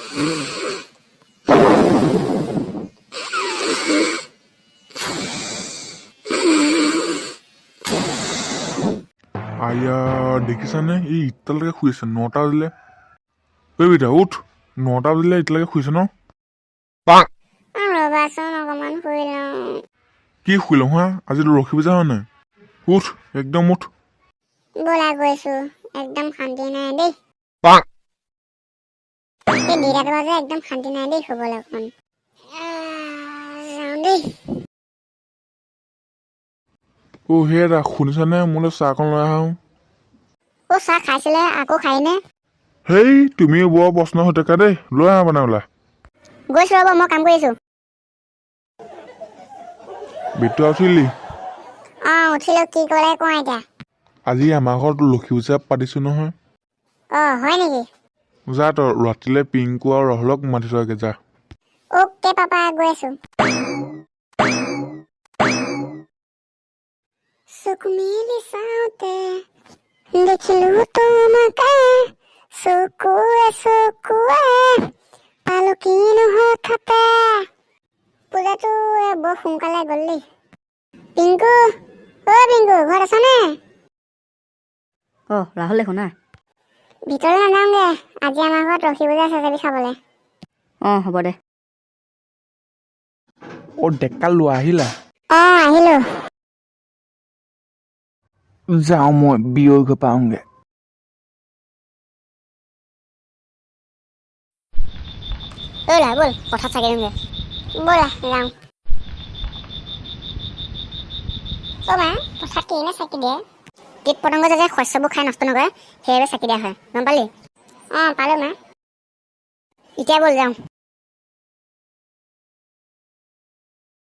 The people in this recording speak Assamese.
আয়া, দেখিছানে, ই এতিয়ালৈকে শুই আছে, 9টা বাজিলে। ঐ বেটা, উঠ, 9টা বাজিলে, এতিয়ালৈকে শুইছে ন? ৰ'বাচোন, অকণমান শুই লওঁ। কি শুই লওঁ হা? আজি লক্ষী পূজা হয় নাই? উঠ, একদম উঠ। ব'লা গৈছো, একদম শান্তি নাই দেই। এই দেউতাটো যে একদম শান্তি নাই দেই শুবলৈ অকণমান। যাওঁ দেই। অ' হেৰা, শুনিছানে? মোলৈ চাহকণ লৈ আহা। অ', চাহ খাইছিলে, আকৌ খাইনে? হেই, তুমিও বৰ প্ৰশ্ন হৈ থাকা দেই। লৈ আহা বনাই পেলাই। গৈছো, ৰ'ব, মই কাম কৰি আছো। বিটু, উঠিলি? অঁ, উঠিলো। কি ক'লে কোৱা এতিয়া। আজি আমাৰ ঘৰত লক্ষী পূজা পাতিছো নহয়। অঁ, হয় নেকি? যা তই, ৰাতিলৈ পিংকু আৰু ৰাহুলক মাতি থোৱাগে যা। অ'কে পাপা, গৈ আছো। চকু মেলি চাওঁতে দেখিলো তোমাকে, চকুৱে চকুৱে পালো, কিনো হঠাতে। পূজাটো বৰ সোনকালে গ'ল দেই। পিংকু, অ' পিংকু, ঘৰত আছানে? অঁ, ৰাহুল দেখোন, আহ। ভিতৰলৈ নাযাওঁগে, আজি আমাৰ ঘৰত লক্ষী পূজা আছে, যাবি খাবলৈ। অঁ, হ'ব দে। অ' ডেকা লোৱা, আহিলা? অঁ, আহিলো। যাওঁ মই, বিয়ৈ ঘৰ পাওঁগে। ঐ ল'ৰা, ব'ল, পথাৰত চাকি দিওঁগে। ব'লা যাওঁ। অ' মা, পথাৰত কেলৈ চাকি দিয়ে? কীট পতংগ যাতে শস্যবোৰ খাই নষ্ট নকৰে, সেইবাবে চাকি দিয়া হয়, গম পালি? অঁ, পালোঁ মা। এতিয়া ব'ল যাওঁ।